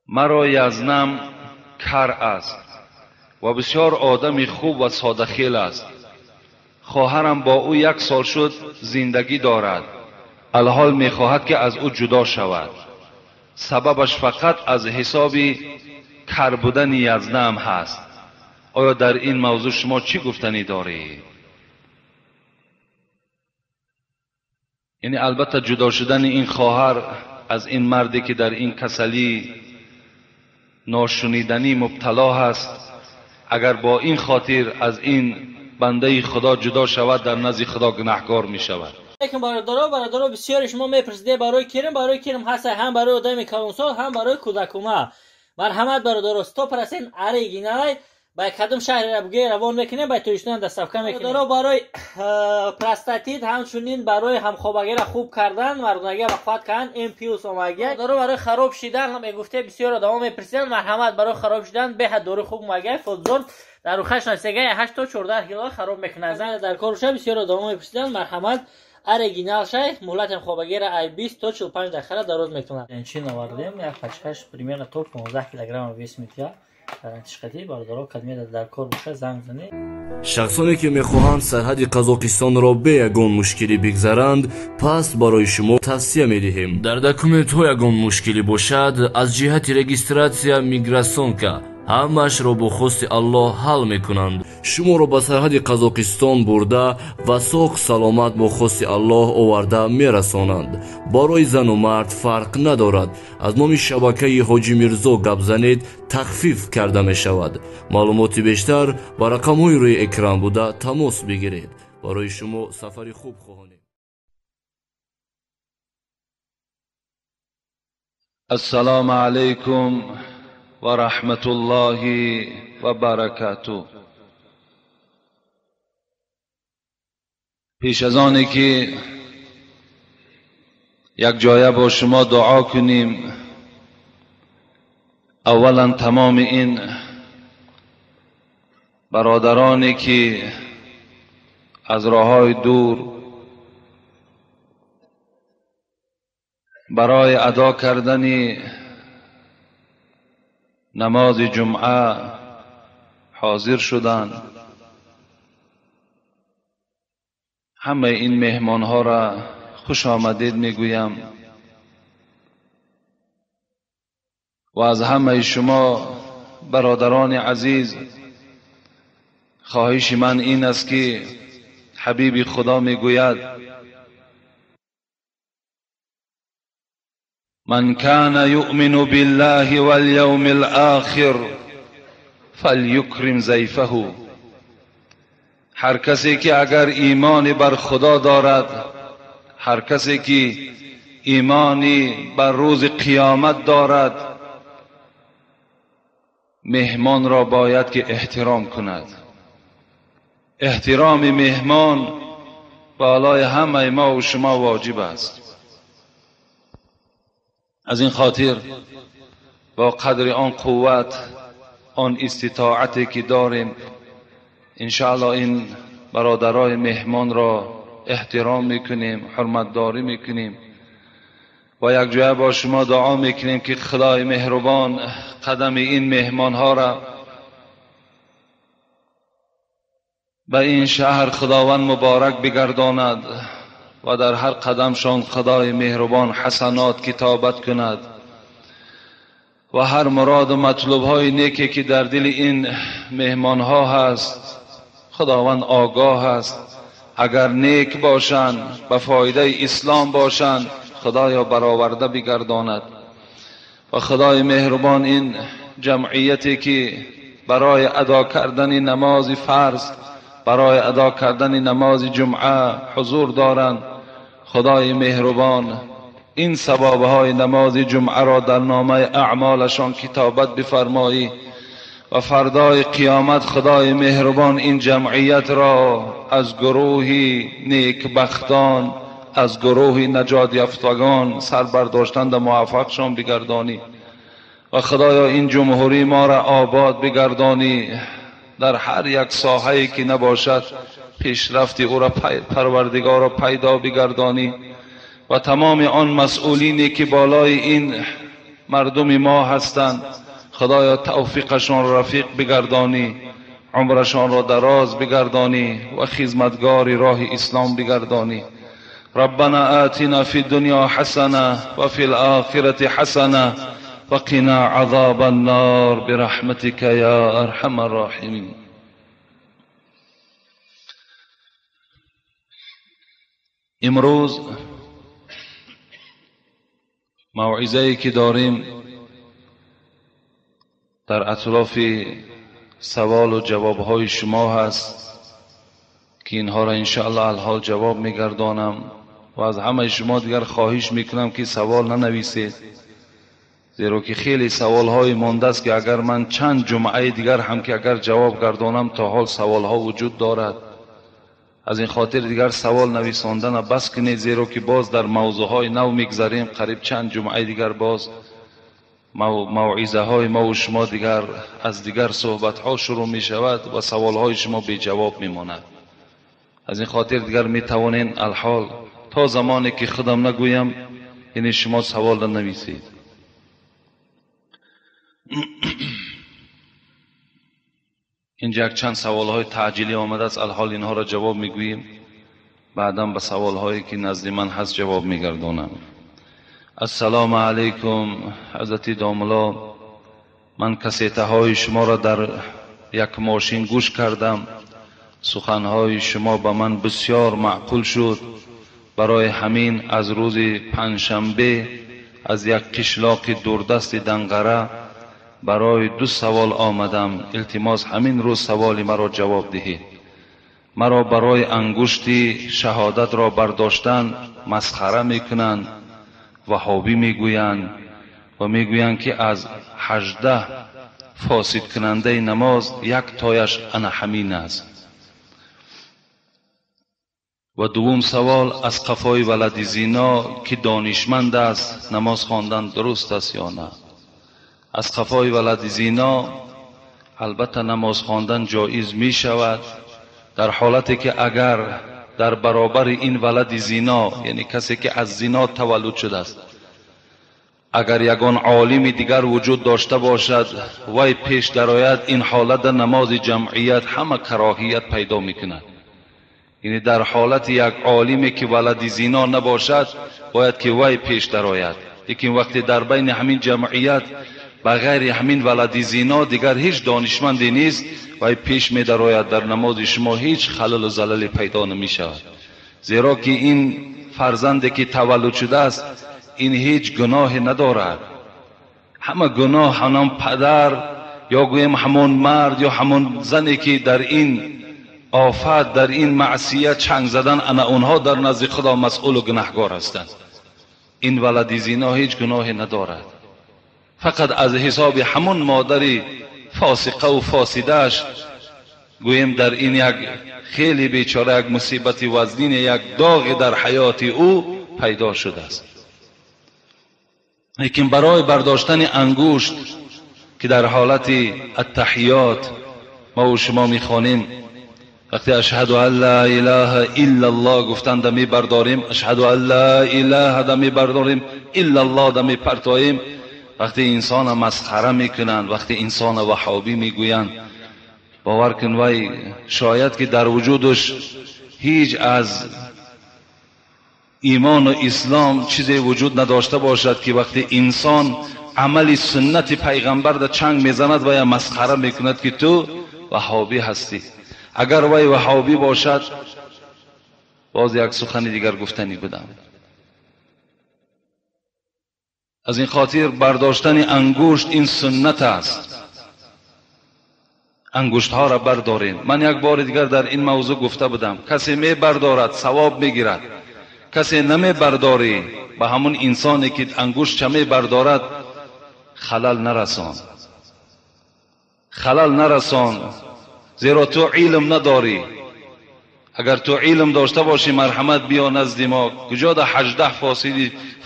Маро язнам кар аст ва бисёр одами хуб ва содахел аст. Хоҳарам бо ӯ як сол шуд зиндагӣ дорад. Алҳол мехоҳад ки аз ӯ ҷудо шавад. Сабабаш фақат аз ҳисоби кар будани язнам ҳаст. Оё дар ин мавзӯъ шумо чӣ гуфтанӣ доред? Яъне албатта ҷудо шудани ин хоҳар аз ин марде ки дар ин касалӣ ношуниданӣ мубтало ҳаст, агар бо ин хотир аз ин бандаи Худо ҷудо шавад, дар назди Худо гунаҳкор мешавад. Лекин бародаро, бисёре шумо мепурсиде барои кирм ҳаст, ҳам барои одами калонсол, ҳам барои кӯдакума. Марҳамат бародаро, 100% оригиналай, ба кадом шаҳре буге равон мекунем, ба Тоҷикистон доставка мекунем. Бародаро, барои простатит, ҳамчунин барои ҳамхобагиро хуб кардан, мардонагиро бақувват кардан, М плюс омагия. Бародаро, барои хароб шидан мегуфте бисёр одамо мепурсиданд. Марҳамат, барои хароб шидан беҳад дору хуб омагия, Фотзон дар рухаш насега 8 то 14 кило хароб мекунад. Зан дар кор боша, бисёр одамо мепурсиданд. Марҳамат, оригинал шай, муҳлати ҳамхобагиро ай 20 то 45 дақиқа дароз мекунад. Чин овардем, як пачкаш примерно то 15 килограмм вес метиҳад. Тишқати бародаро, кадмеда дар кор боша, занг занед. Шахсоне ки мехоҳанд сарҳади Қазоқистонро бе ягон мушкилӣ бигзаранд, пас барои шумо тавсия медиҳем. Дар документҳо ягон мушкилӣ бошад, аз ҷиҳати регистратсия, миграсонка, ҳамаашро бо хости Аллоҳ ҳал мекунанд. Шуморо ба сарҳади Қазоқистон бурда ва соғ саломат бо хости Аллоҳ оварда мерасонанд. Барои зану мард фарқ надорад. Аз номи шабакаи Ҳоҷи Мирзо гап занед, тахфиф карда мешавад. Маълумоти бештар ба рақамҳои рӯи экран буда тамос бигиред. Барои шумо сафари хуб хоҳонем. Ассалому алайкум ва раҳматуллоҳи ва баракатуҳ. Пеш аз оне ки як ҷоя бо шумо дуо кунем, аввалан тамоми ин бародароне ки аз роҳҳои дур барои адо кардани намози ҷумъа ҳозир шуданд, ҳамаи ин меҳмонҳоро хуш омадед мегӯям ва аз ҳамаи шумо бародарони азиз хоҳиши ман ин аст ки ҳабиби Худо мегӯяд: من كان يؤمن بالله واليوم الآخر فليكرم ضيفه. هر کسی که اگر ایمان بر خدا دارد، هر کسی که ایمانی بر روز قیامت دارد، مهمان را باید که احترام کند. احترام مهمان بالای همه ما و شما واجب است. از این خاطر با قدر آن قوت، آن استطاعتی که داریم، انشاءالله این برادرای مهمان را احترام میکنیم، حرمت داری میکنیم و یک جای با شما دعا میکنیم که خدای مهربان قدم این مهمان ها را به این شهر خداوند مبارک بگرداند و در هر قدمشان خدای مهربان حسنات کتابت کند و هر مراد و مطلوب های نیکی که در دل این مهمان ها هست خداوند آگاه است. اگر نیک باشند، به فایده اسلام باشند، خدایا برآورده بگرداند. و خدای مهربان این جمعیتی که برای ادا کردن نماز فرض، برای ادا کردن نماز جمعه حضور دارند، خدای مهربان این ثوابهای نماز جمعه را در نامه اعمالشان کتابت بفرمایی و فردای قیامت خدای مهربان این جمعیت را از گروه نیکبختان، از گروه نجات یافتگان سر برداشتند و موفقشان بگردانی. و خدایا این جمهوری ما را آباد بگردانی، در هر یک ساحه‌ای که نباشد پیشرفتی او را پروردگار را پیدا بگردانی و تمام آن مسئولینی که بالای این مردم ما هستند. خدایا توفیقشان را رفیق بگردانی، عمرشان را دراز بگردانی و خدمتگار راه اسلام بگردانی. ربنا آتنا في الدنيا حسنة وفي الآخرة حسنة وقنا عذاب النار برحمتك يا أرحم الراحمين. امروز موعظه‌ای که داریم در اطراف سوال و جوابهای شما هست که اینها را انشاءالله الحال جواب میگردانم و از همه شما دیگر خواهش میکنم که سوال ننویسید، زیرا که خیلی سوالهای مانده است که اگر من چند جمعه دیگر هم که اگر جواب گردانم تا حال سوالها وجود دارد. از این خاطر دیگر سوال نویساندن بس کنید، زیرا که باز در موضوعهای نو میگذریم. قریب چند جمعه دیگر باز موعظه های ما و شما دیگر از دیگر صحبت ها شروع می شود و سوال های شما بی جواب می ماند. از این خاطر دیگر می توانین الحال تا زمانی که خودم نگویم یعنی شما سوال ننویسید. اینجا یک چند سوال های تعجیلی آمده است، الحال اینها را جواب می گوییم، بعدا به سوال هایی که نزد من هست جواب می گردانم. السلام علیکم حضرت داملا، من کسیته های شما را در یک ماشین گوش کردم، سخنهای شما به من بسیار معقول شد. برای همین از روز پنجشنبه از یک قشلاق دوردست دنقره برای 2 سوال آمدم. التماس همین روز سوال مرا جواب دهید. مرا برای انگشت شهادت را برداشتن مسخره میکنند، وهابی میگویند و میگویند که از 18 فاسد کننده نماز یک تایش انا همین است. و دوم سوال، از قفای ولد زینا که دانشمند است نماز خواندن درست است یا نه؟ از قفای ولد زینا البته نماز خواندن جایز می شود، در حالتی که اگر در برابر این ولد زینا، یعنی کسی که از زینا تولد شده است، اگر یگان عالم دیگر وجود داشته باشد وی پیش درآید، این حالت نماز جمعیت همه کراهیت پیدا میکند. یعنی در حالت یک عالمی که ولد زینا نباشد باید که وی پیش درآید، لیکن وقتی در بین همین جمعیت بغیر همین ولد زینا دیگر هیچ دانشمندی نیست وی پیش می درآید، در نماز شما هیچ خلل و زلل پیدا نمی شود، زیرا که این فرزندی که تولد شده است این هیچ گناه ندارد. همه گناه همان پدر یا گویم همان مرد یا همان زنی که در این آفت، در این معصیت چنگ زدن، انا اونها در نزد خدا مسئول و گناهگار هستند. این ولد زینا هیچ گناهی ندارد، فقط از حساب همون مادری فاسقه و فاسدهش گوییم در این یک خیلی بیچاره، یک مصیبت وزنین، یک داغ در حیات او پیدا شده است. لیکن برای برداشتن انگشت که در حالت التحیات ما و شما میخوانیم، وقتی اشهد ان لا اله الا الله گفتن دمی برداریم، اشهد ان لا اله دمی برداریم، الا الله دمی پرتاییم، وقتی انسان مسخره میکنند، وقتی انسان وهابی میگویند، باور کن وای شاید که در وجودش هیچ از ایمان و اسلام چیزی وجود نداشته باشد که وقتی انسان عمل سنت پیغمبر در چنگ میزند و یا مسخره میکند که تو وهابی هستی. اگر وی وهابی باشد، باز یک سخن دیگر گفتنی بودم. از این خاطر برداشتن انگشت این سنت است، انگشت ها را برداریم. من یک بار دیگر در این موضوع گفته بودم، کسی می بردارد ثواب میگیرد، کسی نمی برداری به همون انسانی که انگشت چه می بردارد خلل نرسان، خلل نرسان، زیرا تو علم نداری. اگر تو علم داشته باشی مرحمت بیا نزد ما. کجا در 18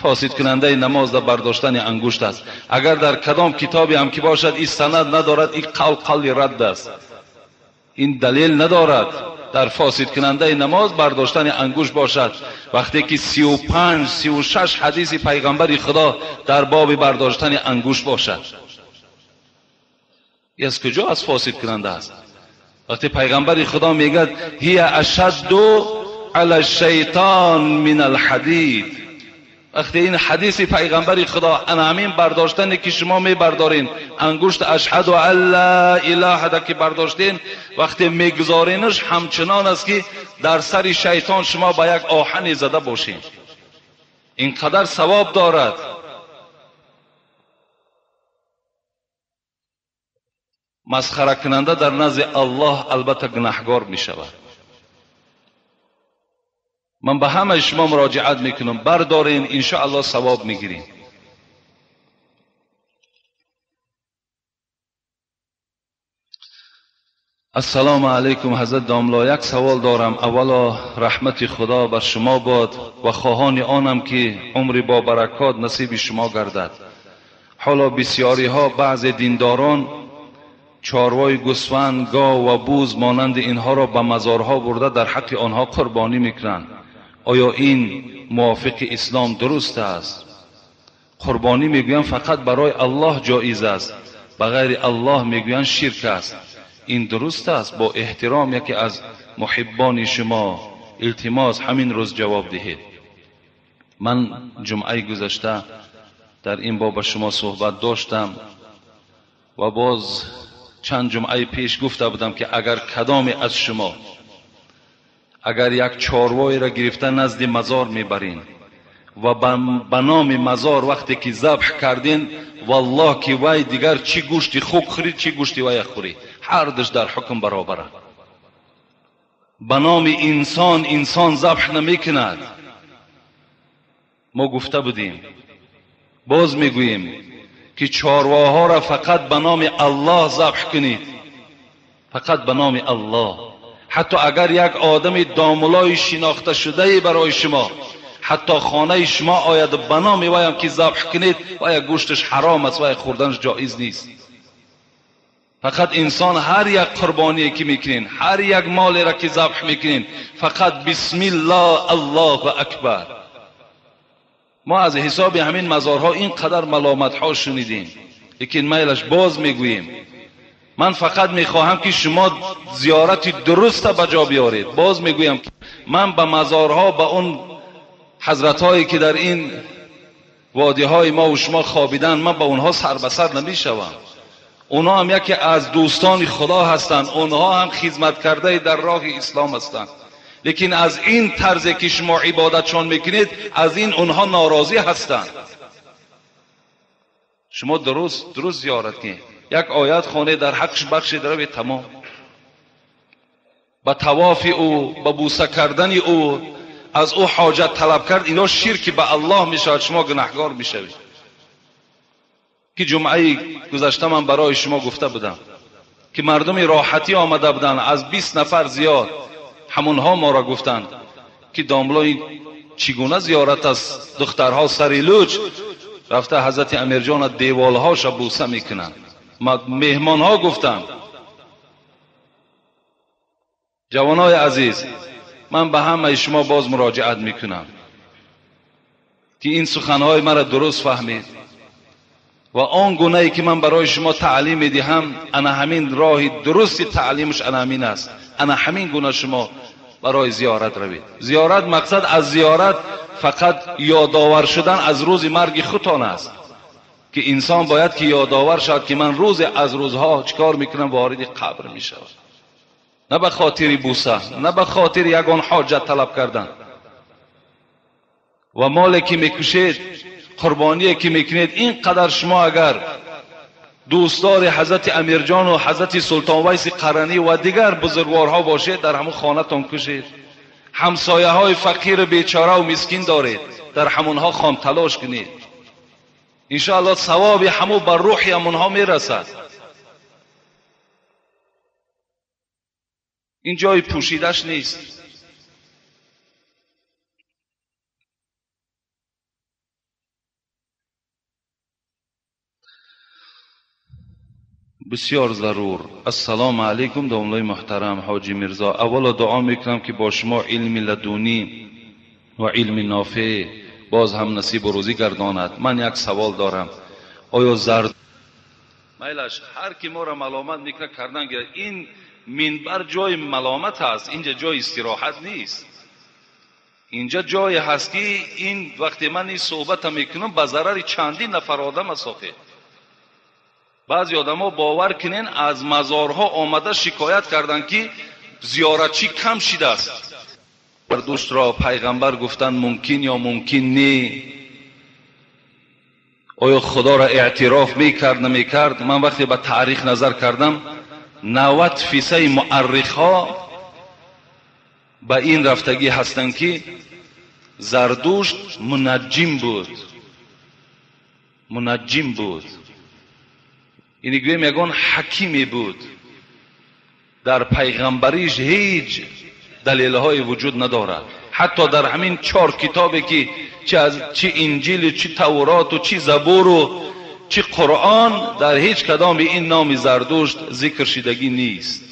فاسد کننده نماز در برداشتن انگشت است؟ اگر در کدام کتابی هم که باشد این سند ندارد، این قول قول رد است، این دلیل ندارد. дар фосид кунандаи намоз бардоштани ангушт бошад, вақте ки 35 36 ҳадиси пайғамбари Худо дар боби бардоштани ангушт бошад. Аз куҷо аз фосид кунанда аст? Вақте пайғамбари Худо мегӯяд ҳия ашадду ала шайтон мин алҳадид, вақте ин ҳадиси пайғамбари Худо ана ҳамин бардоштане ки шумо мебардорин ангушт ашҳаду ан ла илаҳа ки бардоштин, вақте мегузоринаш ҳамчунон аст ки дар сари шайтон шумо ба як оҳане зада бошед. Ин қадар савоб дорад. Масхара кунанда дар назди Аллоҳ албатта гунаҳгор мешавад. Ман ба ҳамаи шумо муроҷиат мекунам, бардорен, иншоаллоҳ савоб мегирем. Ассалому алайкум ҳазрат домло, як савол дорам. Аввало раҳмати Худо бар шумо бод ва хоҳони онам ки умри бо баракот насиби шумо гардад. Ҳоло бисёриҳо баъзе диндорон чорвои гӯсфанд, гов ва буз монанди инҳоро ба мазорҳо бурда дар ҳаққи онҳо қурбонӣ мекунанд. Оё ин мувофиқи ислом дуруст аст? Қурбонӣ мегӯянд фақат барои Аллоҳ ҷоиз аст, ба ғайри Аллоҳ мегӯянд ширк аст. Ин дуруст аст? Бо эҳтиром яке аз муҳиббони шумо илтимос ҳамин рӯз ҷавоб диҳед. Ман ҷумъаи гузашта дар ин боб ба шумо суҳбат доштам ва боз чанд ҷумъаи пеш гуфта будам ки агар кадоме аз шумо агар як чорвоеро гирифта назди мазор мебарин ва ба номи мазор вақте ки забҳ кардин, валлоҳ ки вай дигар чӣ гӯшти хук хӯрид, чӣ гӯшти вая хӯрид, ҳардуш дар ҳукм баробаранд. Ба номи инсон инсон забҳ намекунад. Мо гуфта будем, боз мегӯем ки чорвоҳоро фақат ба номи Аллоҳ забҳ кунед, фақат ба номи Аллоҳ. Ҳатто агар як одами домулои шинохташудае барои шумо ҳатто хонаи шумо ояд, ба номи ваям ки забҳ кунед, вая гӯшташ ҳаром аст, вая хӯрданаш ҷоиз нест. Фақат инсон ҳар як қурбоние ки мекунед, ҳар як молеро ки забҳ мекунед, фақат бисмиллоҳ Аллоҳу акбар. Мо аз ҳисоби ҳамин мазорҳо ин қадар маломатҳо шунидем, лекин майлаш боз мегӯем. Ман фақат мехоҳам ки шумо зиёрати дуруста ба ҷо биёред. Боз мегӯям ки ман ба мазорҳо, ба он ҳазратҳое ки дар ин водиҳои мо ва шумо хобиданд, ман ба онҳо сар ба сар намешавам. Онҳо ҳам яке аз дӯстони Худо ҳастанд, онҳо ҳам хизматкардаи дар роҳи ислом ҳастанд. Лекин аз ин тарзе ки шумо ибодатшон мекунед, аз ин онҳо норозӣ ҳастанд. Шумо дуруст зиёрат кунед. Як оят хонед, дар ҳаққаш бахшед, равед, тамом. Ба тавофи ӯ, ба бӯса кардани ӯ, аз ӯ ҳоҷат талаб кард, ино ширки ба Аллоҳ мешавад, шумо гунаҳгор мешавед. Ки ҷумъаи гузашта ман барои шумо гуфта будам ки мардуми роҳатӣ омада буданд, аз 20 нафар зиёд. Ҳамонҳо моро гуфтанд ки домлои чӣ гуна зиёрат аст, духтарҳо сари луч рафта ҳазрати Амирҷона деволҳоша бӯса мекунанд. Меҳмонҳо гуфтанд. Ҷавонои азиз, ман ба ҳамаи шумо боз муроҷиат мекунам ки ин суханҳои маро дуруст фаҳмед ва он гунае ки ман барои шумо таълим медиҳам, ана ҳамин роҳи дурусти таълимаш ана ҳамин аст. Ана ҳамин гуна шумо барои зиёрат равед. Зиёрат, мақсад аз зиёрат фақат ёдовар шудан аз рӯзи марги худтон аст ки инсон бояд ки ёдовар шавад ки ман рӯзе аз рӯзҳо чӣ кор мекунам, вориди қабр мешавам. На ба хотири бӯса, на ба хотири ягон ҳоҷат талаб кардан. Ва моле ки мекушед, қурбоние ки мекунед, ин қадар шумо агар дӯстдори ҳазрати Амирҷону ҳазрати Султон Вайси Қаранӣ ва дигар бузургворҳо бошед, дар ҳамон хонатон кушед. Ҳамсояҳои фақиру бечораву мискин доред, дар ҳамонҳо хомталош кунед. Иншоаллоҳ савоби ҳамун ба рӯҳи ҳамонҳо мерасад. Ин ҷои пӯшидаш нест. Бисёр зарур. Ассалому алайкум, домлаи муҳтарам Ҳоҷи Мирзо. Аввало дуо мекунам, ки бо шумо илми ладунӣ ва илми нофеъ боз ҳам насибу рӯзӣ гардонад. Ман як савол дорам. Оё зард майлаш ҳар ки моро маломат мекунад кардан гирад. Ин минбар ҷои маломат аст, инҷа ҷои истироҳат нест. Инҷа ҷое ҳаст, ки ин вақте ман ин суҳбата мекунам, ба зарари чандин нафар одам аст. Охир баъзе одамо, бовар кунен, аз мазорҳо омада шикоят карданд, ки зиёратчӣ кам шидааст. Зардуштро пайғамбар гуфтан мумкин ё мумкин не? Оё Худоро эътироф мекард, намекард? Ман вақте ба таърих назар кардам, 90 фисади муаррихҳо ба ин рафтагӣ ҳастанд, ки Зардушт мунаҷҷим буд. Мунаҷҷим буд, ини гӯем, ягон ҳакиме буд. Дар пайғамбариш ҳеҷ далелҳое вуҷуд надорад. Ҳатто дар ҳамин чор китобе, ки чи Инҷилу, чи Тавроту, чи Забуру, чи Қуръон, дар ҳеҷ кадоми ин номи Зардушт зикр шидагӣ нест.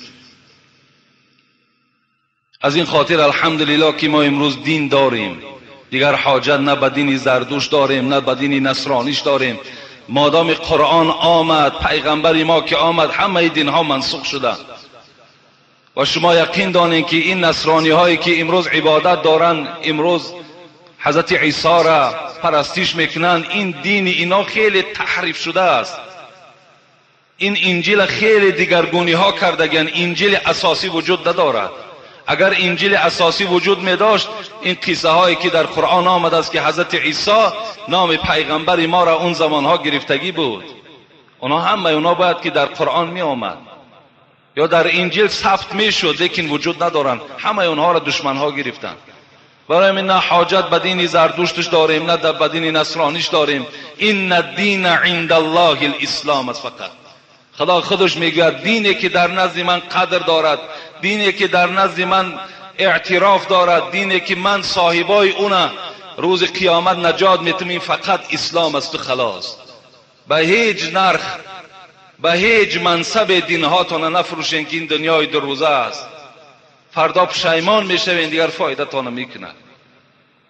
Аз ин хотир, алҳамдулиллоҳ, ки мо имрӯз дин дорем. Дигар ҳоҷат на ба дини Зардушт дорем, на ба дини насрониш дорем. Модоми Қуръон омад, пайғамбари мо ки омад, ҳамаи динҳо мансух шуданд. Ва шумо яқин донед, ки ин насрониҳое, ки имрӯз ибодат доранд, имрӯз ҳазрати Исора парастиш мекунанд, ин дини ино хеле таҳриф шудааст. Ин Инҷила хеле дигаргуниҳо кардагианд. Инҷили асосӣ вуҷуд надорад. Агар Инҷили асосӣ вуҷуд медошт, ин қиссаҳое, ки дар Қуръон омадааст, ки ҳазрати Исо номи пайғамбари моро он замонҳо гирифтагӣ буд, онҳо ҳамаи онҳо бояд ки дар Қуръон меомад ё дар Инҷил сабт мешуд, лекин вуҷуд надоранд. Ҳамаи онҳоро душманҳо гирифтанд. Барои ҳамин на ҳоҷат ба дини Зардушташ дорем, на ба дини насрониш дорем. Инна дина инда Аллоҳи лислом аст. Фақат Худо худаш мегӯяд: дине, ки дар назди ман қадр дорад, дине, ки дар назди ман эътироф дорад, дине, ки ман соҳибои уна рӯзи қиёмат наҷот метум, ин фақат ислом асту халос. Ба ҳеҷ нарх, ба ҳеҷ мансабе динҳотона нафурӯшен, ки ин дунёи дурӯза аст. Фардо пушаймон мешавен, дигар фоидатона мекунад.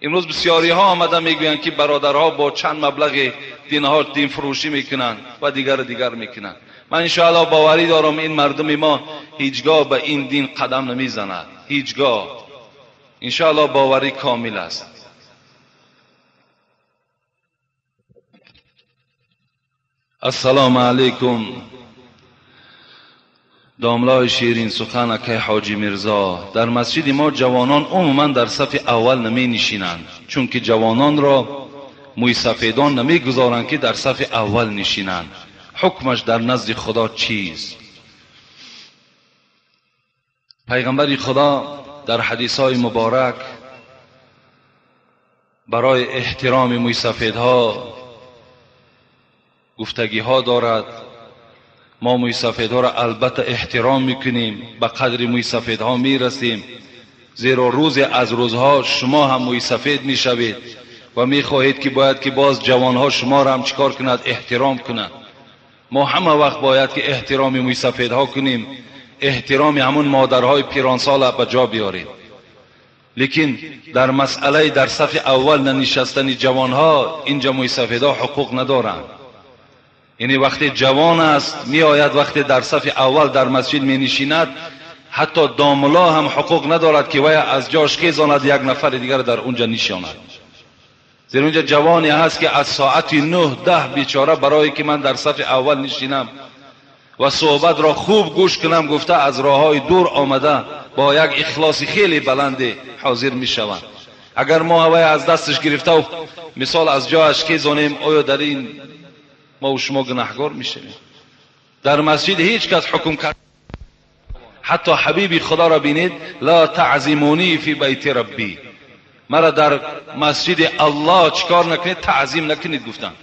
Имрӯз бисёриҳо омада мегӯянд, ки бародарҳо бо чанд маблағи динҳо динфурӯшӣ мекунанд ва дигару дигар мекунанд. Ман иншоаллоҳ боварӣ дорам, ин мардуми мо ҳеҷ гоҳ ба ин дин қадам намезанад, ҳеҷ гоҳ. Иншоаллоҳ, боварӣ комил аст. Ассалому алайкум, домлои ширин сухан акай Ҳоҷи Мирзо. Дар масҷиди мо ҷавонон умуман дар сафи аввал наменишинанд, чунки ҷавононро мӯйсафедон намегузоранд, ки дар сафи аввал нишинанд. Ҳукмаш дар назди Худо чист? Пайғамбари Худо дар ҳадисҳои муборак барои эҳтироми мӯйсафедҳо гуфтагиҳо дорад. Мо мӯйсафедҳоро албатта эҳтиром мекунем, ба қадри мӯйсафедҳо мерасем, зеро рӯзе аз рӯзҳо шумо ҳам мӯйсафед мешавед ва мехоҳед, ки бояд ки боз ҷавонҳо шуморо ҳам чӣ кор кунад? Эҳтиром кунад. Мо ҳама вақт бояд ки эҳтироми мӯйсафедҳо кунем, эҳтироми ҳамун модарҳои пиронсола ба ҷо биёрем. Лекин дар масъалаи дар сафи аввал нанишастани ҷавонҳо, инҷа мӯйсафедҳо ҳуқуқ надоранд. Яъне вақте ҷавон аст, меояд, вақте дар сафи аввал дар масҷид менишинад, ҳатто домулло ҳам ҳуқуқ надорад, ки вая аз ҷош хезонад, як нафари дигар дар унҷа нишонад, зеро унҷа ҷавоне ҳаст, ки аз соати 9-10 бечора барое ки ман дар сафи аввал нишинам ва суҳбатро хуб гӯш кунам гуфта, аз роҳҳои дур омада, бо як ихлоси хеле баланде ҳозир мешаванд. Агар мо вая аз дасташ гирифтаву мисол аз ҷояш хезонем, оё дар ин мо шумо гунаҳгор мешавем? Дар масҷид ҳеҷ кас ҳукм кард. Ҳатто ҳабиби Худоро бинед: ла таъзимунӣ фи байти раббӣ, мара дар масҷиди Аллоҳ чӣ кор накунед? Таъзим накунед, гуфтанд.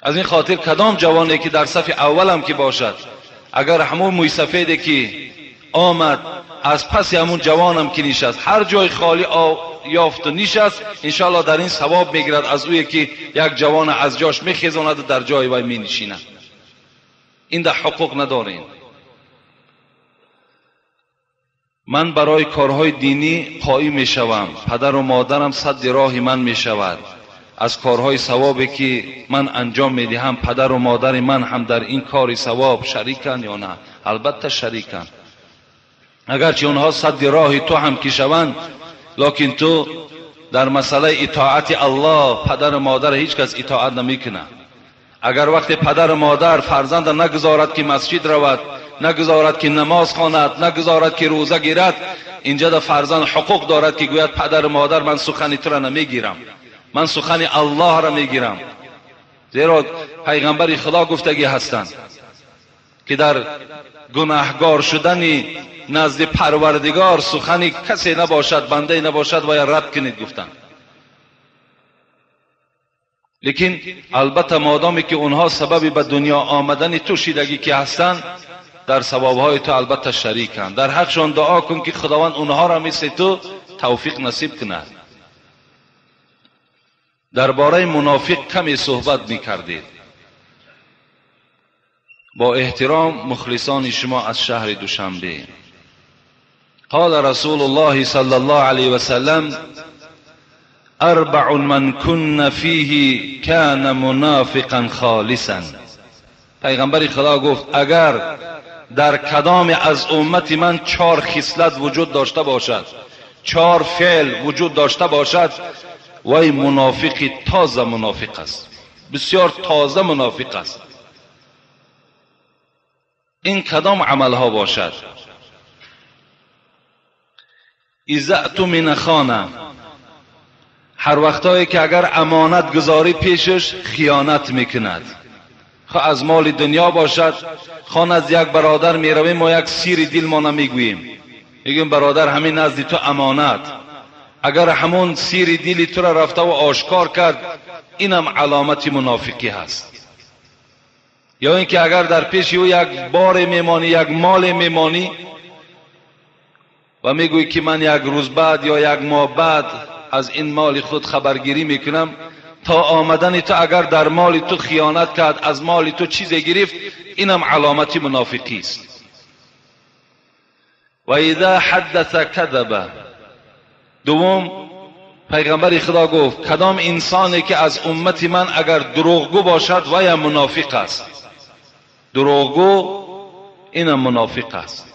Аз ин хотир кадом ҷавоне, ки дар сафи аввалам ки бошад, агар ҳамун мӯйсафеде, ки омад, аз паси ҳамун ҷавонам ки нишаст, ҳар ҷои холӣ ёфту нишаст, иншоаллоҳ дар ин савоб мегирад аз ӯе, ки як ҷавона аз ҷош мехезонаду дар ҷои вай менишинад. ин дар ҳуқуқ надорем. Ман барои корҳои динӣ қоим мешавам, падару модарам садди роҳи ман мешавад. Аз корҳои савобе ки ман анҷом медиҳам, падару модари ман ҳам дар ин кори савоб шариканд ё на? Албатта шариканд. Агарчи онҳо садди роҳи ту ҳам ки шаванд, лекин ту дар масъалаи итоати Аллоҳ падару модар ҳеҷ кас итоат намекунад. Агар вақте падару модар фарзанда нагузорад ки масҷид равад, нагузорад ки намоз хонад, нагузорад ки рӯза гирад, инҷа да фарзанд ҳуқуқ дорад ки гӯяд падару модар ман сухани тура намегирам, ман сухани Аллоҳро мегирам. Зеро пайғамбари Худо гуфтагӣ ҳастанд ки дар гунаҳгор шудани назди Парвардигор сухани касе набошад, бандае набошад ва я рад кунед гуфтанд. Лекин албатта модоме ки онҳо сабаби ба дунё омадани ту шидагӣ ки ҳастанд, дар савобҳои ту албатта шариканд. Дар ҳақшон дуо кун ки Худованд онҳоро мисли ту тавфиқ насиб кунад. Дар бораи мунофиқ каме суҳбат мекардед. Бо эҳтиром мухлисони шумо аз шаҳри Душанбе. قال رسول الله صلى الله عليه وسلم أربع من كن فيه كان منافقا خالصا. پیغمبر خدا گفت اگر در کدام از امت من 4 خصلت وجود داشته باشد، 4 فعل وجود داشته باشد، وای منافقی تازه منافق است، بسیار تازه منافق است. این کدام عملها باشد؟ اذا اؤتمن خانه، هر وقتایی که اگر امانت گذاری پیشش خیانت میکند، خواه از مال دنیا باشد، خواه از یک برادر میرویم ما یک سیر دل ما نمیگوییم، میگیم برادر همین نزد تو امانت، اگر همون سیر دلی تو را رفته و آشکار کرد، اینم علامت منافقی هست. یا اینکه اگر در پیش او یک بار میمانی، یک مال میمانی و میگویی که من یک روز بعد یا یک ماه بعد از این مال خود خبرگیری میکنم، تا آمدن تو اگر در مال تو خیانت کرد، از مال تو چیزی گرفت، اینم علامت منافقی است. و اذا حدث کذب. دوم، پیغمبر خدا گفت کدام انسانی که از امت من اگر دروغگو باشد و یا منافق است. دروغگو اینم منافق است.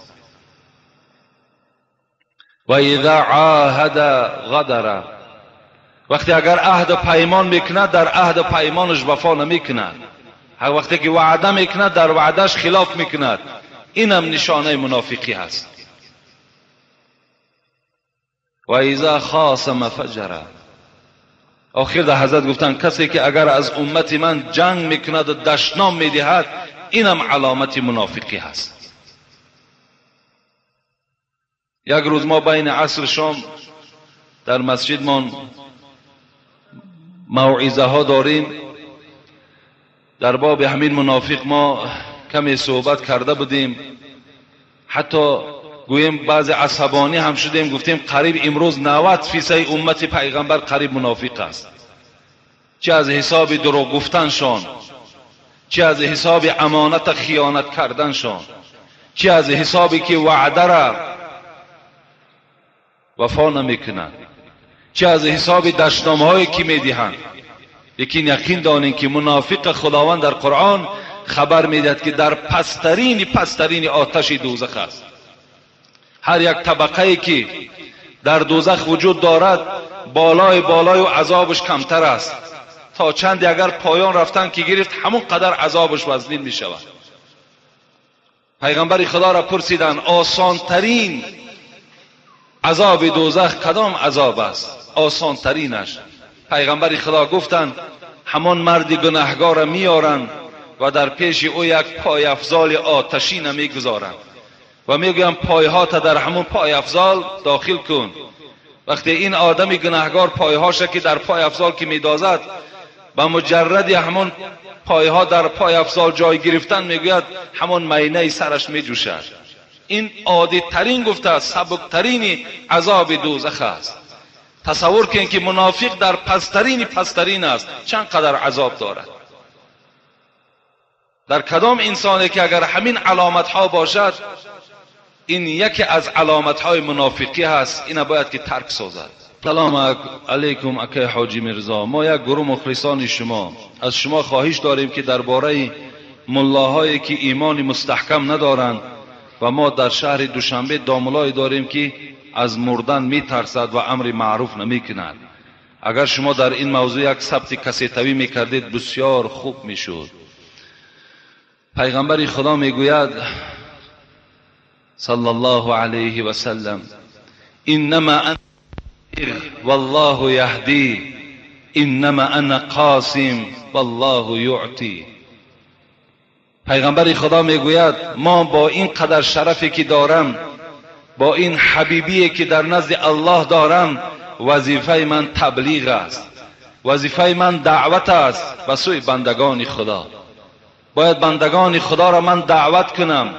و اذا عاهد غدر. وقتی اگر عهد پیمان میکند، در عهد پیمانش وفا نمیکند، هر وقتی که وعده میکند در وعدهش خلاف میکند، اینم نشانه منافقی هست. و اذا خاصم فجر. آخر در حضرت گفتن کسی که اگر از امت من جنگ میکند و دشنام میدهد، اینم علامت منافقی هست. یک روز ما بین عصر شام در مسجدمان موعظه ها داریم، در باب همین منافق ما کمی صحبت کرده بودیم، حتی گوییم بعضی عصبانی هم شدیم، گفتیم قریب امروز 90% امت پیغمبر قریب منافق است، چه از حساب دروغ گفتنشان، چه از حساب امانت خیانت کردنشان، چه از حسابی که وعده را وفا نمیکنند، چه از حساب دشنامهایی که میدهند. لیکن یقین دانیم که منافق خداوند در قرآن خبر میدهد که در پسترین آتش دوزخ است. هر یک طبقه که در دوزخ وجود دارد بالای بالای و عذابش کمتر است، تا چند اگر پایان رفتن که گرفت همون قدر عذابش وزنین می شود. پیغمبر خدا را پرسیدند آسان ترین عذاب دوزخ کدام عذاب است؟ آسان ترینش. پیغمبر خدا گفتند همان مرد گناهگار را میارند و در پیش او یک پای افزال آتشین میگذارند و میگویم پایها تا در همون پای افزال داخل کن. وقتی این آدم گناهگار پایهاش که در پای افزال که میدازد، به مجرد همون پایها در پای افزال جای گرفتن، میگوید همون مینه سرش میجوشد. این عادی ترین گفته است، سبکترین عذاب دوزخ است. تصور کن که منافق در پسترین پسترین است، چند قدر عذاب دارد. در کدام انسانی که اگر همین علامت ها باشد، این یکی از علامت های منافقی هست، اینا باید که ترک سازد. سلام علیکم اکای حاجی میرزا، ما یک گروه مخلصان شما، از شما خواهش داریم که درباره ملاهایی که ایمان مستحکم ندارند و ما در شهر دوشنبه داملایی داریم که از مردن میترسد و امر معروف نمیکند، اگر شما در این موضوع یک ثبت کسیتوی میکردید بسیار خوب میشد. پیغمبر خدا میگوید صلی الله علیه و سلم: انما انا والله یهدی، انما انا قاسم والله یعطی. پیغمبر خدا میگوید ما با این قدر شرفی که دارم، با این حبیبی که در نزد الله دارم، وظیفه من تبلیغ است، وظیفه من دعوت است به سوی بندگان خدا. باید بندگان خدا را من دعوت کنم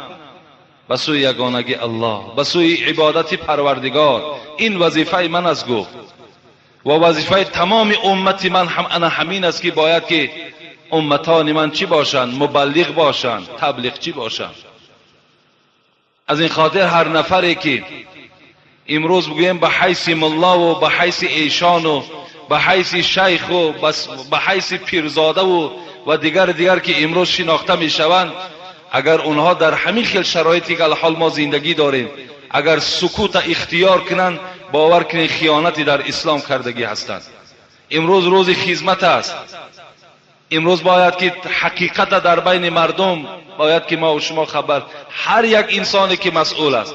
به سوی یگانگی الله، به سوی عبادت پروردگار. این وظیفه من است گفت، و وظیفه تمام امت من هم انا همین است که باید که امتان من چی باشند؟ مبلغ باشند، تبلیغ چی باشند. از این خاطر هر نفری که امروز بگوییم به حیث ملا و به حیث ایشان و به حیث شیخ و به حیث پیرزاده و دیگر که امروز شناخته میشوند، اگر اونها در همین خیل شرایطی که الحال ما زندگی داریم اگر سکوت اختیار کنند، باور کنید خیانتی در اسلام کردگی هستند. امروز روز خدمت است، امروز باید که حقیقت در بین مردم باید که ما و شما خبر، هر یک انسانی که مسئول است،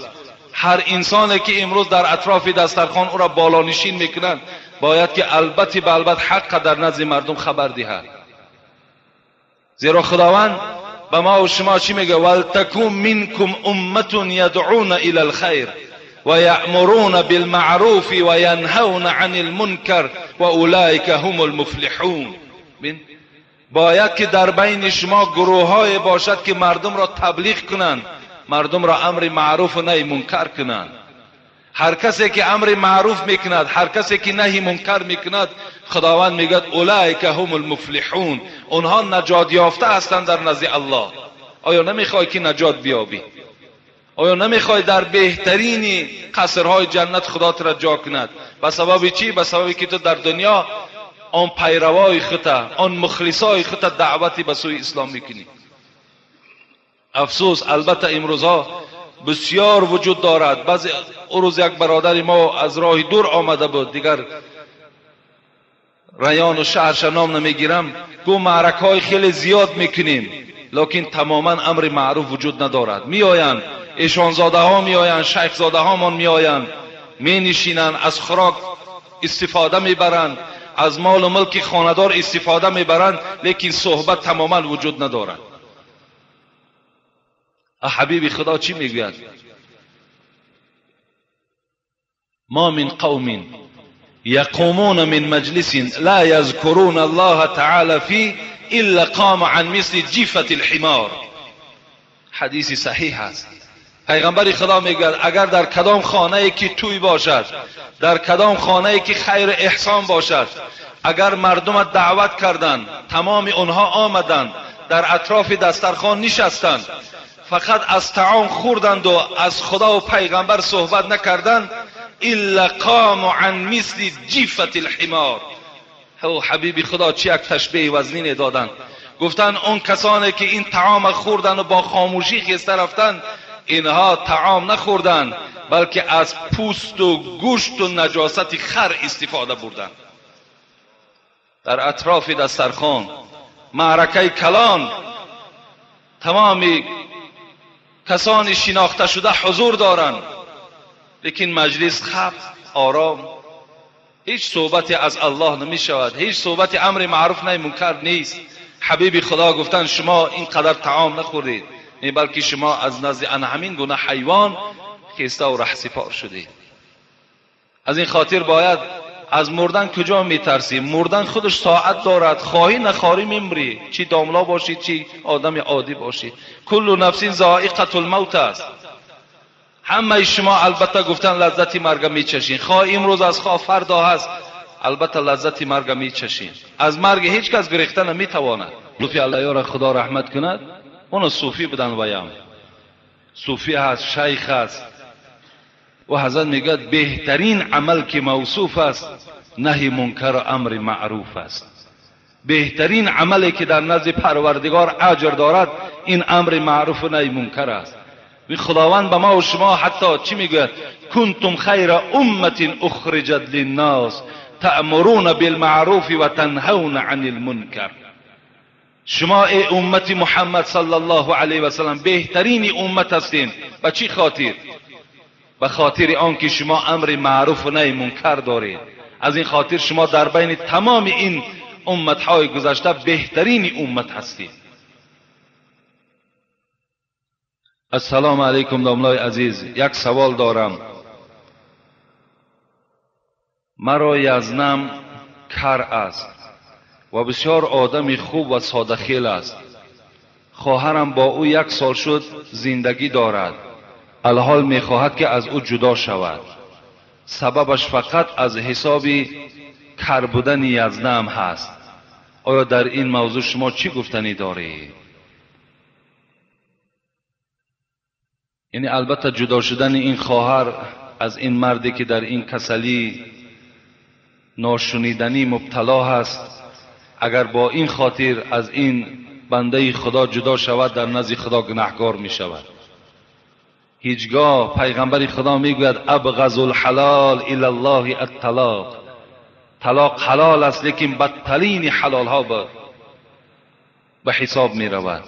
هر انسانی که امروز در اطراف دسترخوان او را بالانشین میکنند، باید که البته به البته حق در نزد مردم خبر دهد. زیرا خداوند به ما و شما چی میگه؟ ولتکن منکم امة یدعون الی الخیر و یأمرون بالمعروف و ینهون عن المنکر و اولئک هم المفلحون. باید که در بین شما گروه های باشد که مردم را تبلیغ کنند، مردم را امر معروف و نهی منکر کنند. هر کسی که امر معروف میکند، هر کسی که نهی منکر میکند، خداوند میگوید اولئک هم المفلحون، اونها نجات یافته هستند در نزد الله. آیا نمیخوای که نجات بیابی؟ آیا نمیخوای در بهترین قصرهای جنت خدا را جا کند؟ به سبب چی؟ به سبب که تو در دنیا آن پیروای خودت، آن مخلصای خودت دعوتی به سوی اسلام میکنی. افسوس البته امروزها بسیار وجود دارد. بعضی روز یک برادر ما از راه دور آمده بود، دیگر ریان و شهرش نام نمیگیرم، گو معرکه های خیلی زیاد میکنیم، لکن تماما امر معروف وجود ندارد. میآیند ایشانزاده ها میآیند، شیخ زاده ها مان میآیند، می نشینند، از خوراک استفاده میبرند، از مال و ملک خاندار استفاده میبرند، لیکن صحبت تماما وجود ندارد. حبیب خدا چی میگوید؟ ما من قوم یقومون من مجلس لا یذکرون الله تعالی فی الا قام عن مثل جیفة الحمار. حدیث صحیح است. پیغمبر خدا میگوید اگر در کدام خانه که توی باشد، در کدام خانه که خیر احسان باشد، اگر مردم دعوت کردند، تمام اونها آمدند، در اطراف دسترخوان نشستند، فقط از طعام خوردند و از خدا و پیغمبر صحبت نکردند، الا قام عن مثل جیفة الحمار. او حبیب خدا چی یک تشبیه وزنین دادند. گفتند اون کسانی که این طعام خوردند و با خاموشی خسته رفتند، اینها طعام نخوردند بلکه از پوست و گوشت و نجاست خر استفاده بردند. در اطراف دسترخوان معرکه کلان تمام کسانی شناخته شده حضور دارند، لیکن مجلس خب آرام، هیچ صحبتی از الله نمی شود، هیچ صحبت امر معروف نهی منکر نیست. حبیب خدا گفتن شما اینقدر طعام نخوردید، بلکه شما از نزد همین گونه حیوان خیسته و رهسپار شدید. از این خاطر باید از مردن کجا میترسی؟ مردن خودش ساعت دارد، خواهی نخواهی میمری، چی داملا باشی چی آدم عادی باشی. کل نفس ذائقه الموت است. همه شما البته گفتن لذت مرگ میچشین، خواه امروز از خواه فردا هست، البته لذت مرگ میچشین. از مرگ هیچ کس گریخته نمیتواند. Лутфи Аллоҳ Худо раҳмат кунад, оно суфӣ будан ваям. Суфӣ ҳаст, шайх ҳаст. Ва ҳазрат мегӯяд беҳтарин амал ки мавсуф аст наҳи мункар ва амри маъруф аст. Беҳтарин амале ки дар назди Парвардигор аҷр дорад ин амри маъруф ва наҳи мункар аст. Худованд ба ма ва шумо ҳатто чӣ мегӯяд? Кунтум хайра умматин ухриҷат линнос таъмуруна билмаъруфи ва танҳавна анил мункар. Шумо эй уммати Муҳаммад саллаллоҳу алайҳи васаллам беҳтарини уммат ҳастед. Ба чӣ хотир? Ба хотири он ки шумо амри маъруф ва наҳи мункар доред. Аз ин хотир шумо дар байни тамоми ин умматҳои гузашта беҳтарини уммат ҳастед. Ассалому алайкум домлои азиз, як савол дорам. Маро язнам кар аст ва бисёр одами хуб ва содахел аст. Хоҳарам бо ӯ як сол шуд зиндагӣ дорад. Алҳол мехоҳад ки аз ӯ ҷудо шавад. Сабабаш фақат аз ҳисоби кар будани язнам ҳаст. Оё дар ин мавзӯъ шумо чӣ гуфтанӣ доред? Яъне албатта ҷудо шудани ин хоҳар аз ин марде ки дар ин касалӣ ношуниданӣ мубтало ҳаст, агар бо ин хотир аз ин бандаи Худо ҷудо шавад, дар назди Худо гунаҳкор мешавад. Ҳеҷгоҳ пайғамбари Худо мегӯяд абғазу лҳалол ила ллоҳи атталоқ. Талоқ ҳалол аст, лекин бадтарини ҳалолҳо ба ҳисоб меравад.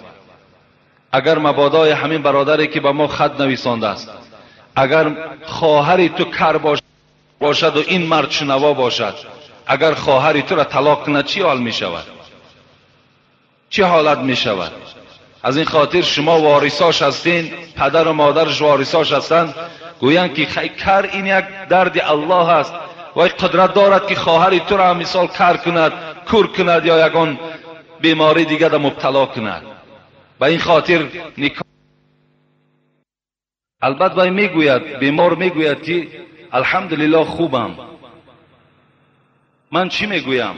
Агар мабодои ҳамин бародаре ки ба мо хат нависондааст, агар хоҳари ту кар бошад ва ин мард шунаво бошад, агар хоҳари туро талоқ кунад чӣ ҳол мешавад? Чӣ ҳолат мешавад? Аз ин хотир шумо ворисош ҳастин, падару модараш ворисош ҳастанд, гӯянд ки кар ин як дарди Аллоҳ аст, вай қудрат дорад ки хоҳари туро ҳам мисол кар кунад, кур кунад ё ягон беморӣ дигара мубтало кунад. Ба ин хотир никоҳ. Албатта вай мегӯяд, бемор мегӯяд ки алҳамдулиллоҳ хубам. Ман чӣ мегӯям?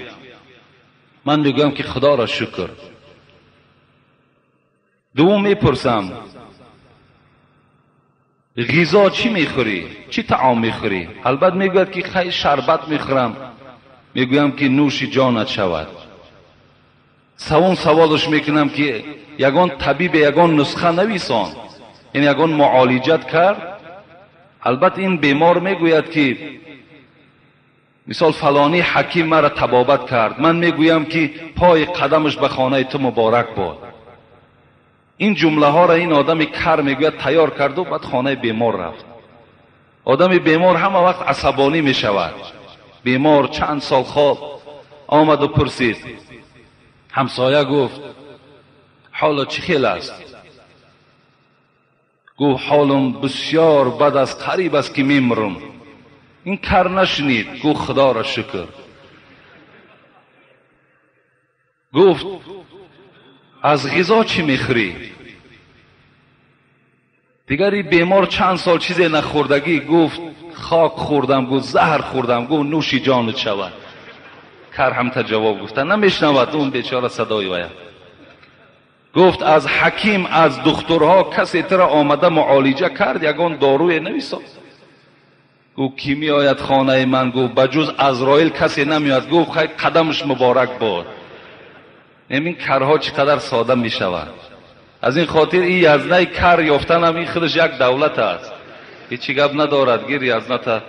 Ман мегӯям ки Худоро шукр. Дуввум мепурсам, ғизо чӣ мехӯрӣ? Чӣ таом мехӯрӣ? Албатта мегӯяд ки хай шарбат мехӯрам. Мегӯям ки нӯши ҷонат шавад. Савум саволаш мекунам ки ягон табибе ягон нусха нависон, яъне ягон муолиҷат кард? Албатта ин бемор мегӯяд ки мисол фалонӣ ҳаким маро табобат кард. Ман мегӯям ки пои қадамаш ба хонаи ту муборак бод. Ин ҷумлаҳоро ин одами кар мегӯяд тайёр карду баъд хонаи бемор рафт. Одами бемор ҳама вақт асабонӣ мешавад. Бемор чанд сол хоб омаду пурсид. Ҳамсоя гуфт ҳоло чӣ хел аст? Гуфт ҳолам бисёр бад аст, қариб аст ки мемирам. Ин кар нашунид, гуфт Худоро шукр. Гуфт аз ғизо чӣ мехӯрӣ? Дигар ин бемор чанд сол чизе нахӯрдагӣ, гуфт хок хӯрдам, гуфт заҳр хӯрдам, гуфт нӯши ҷонат шавад. Кар ҳамта ҷавоб гуфта намешнавад он бечора садои вая. Гуфт аз ҳаким, аз духтурҳо касе туро омада муолиҷа кард, ягон доруе нависод? Гуфт ки меояд хонаи ман? Гуфт ба ҷуз Азроил касе намеояд. Гуфт хай қадамаш муборак бод. Ин карҳо чӣ қадар сода мешаванд. Аз ин хотир ин язнаи кар ёфтанам ин худаш як давлат аст. Ҳеҷ гап надорад, гир язната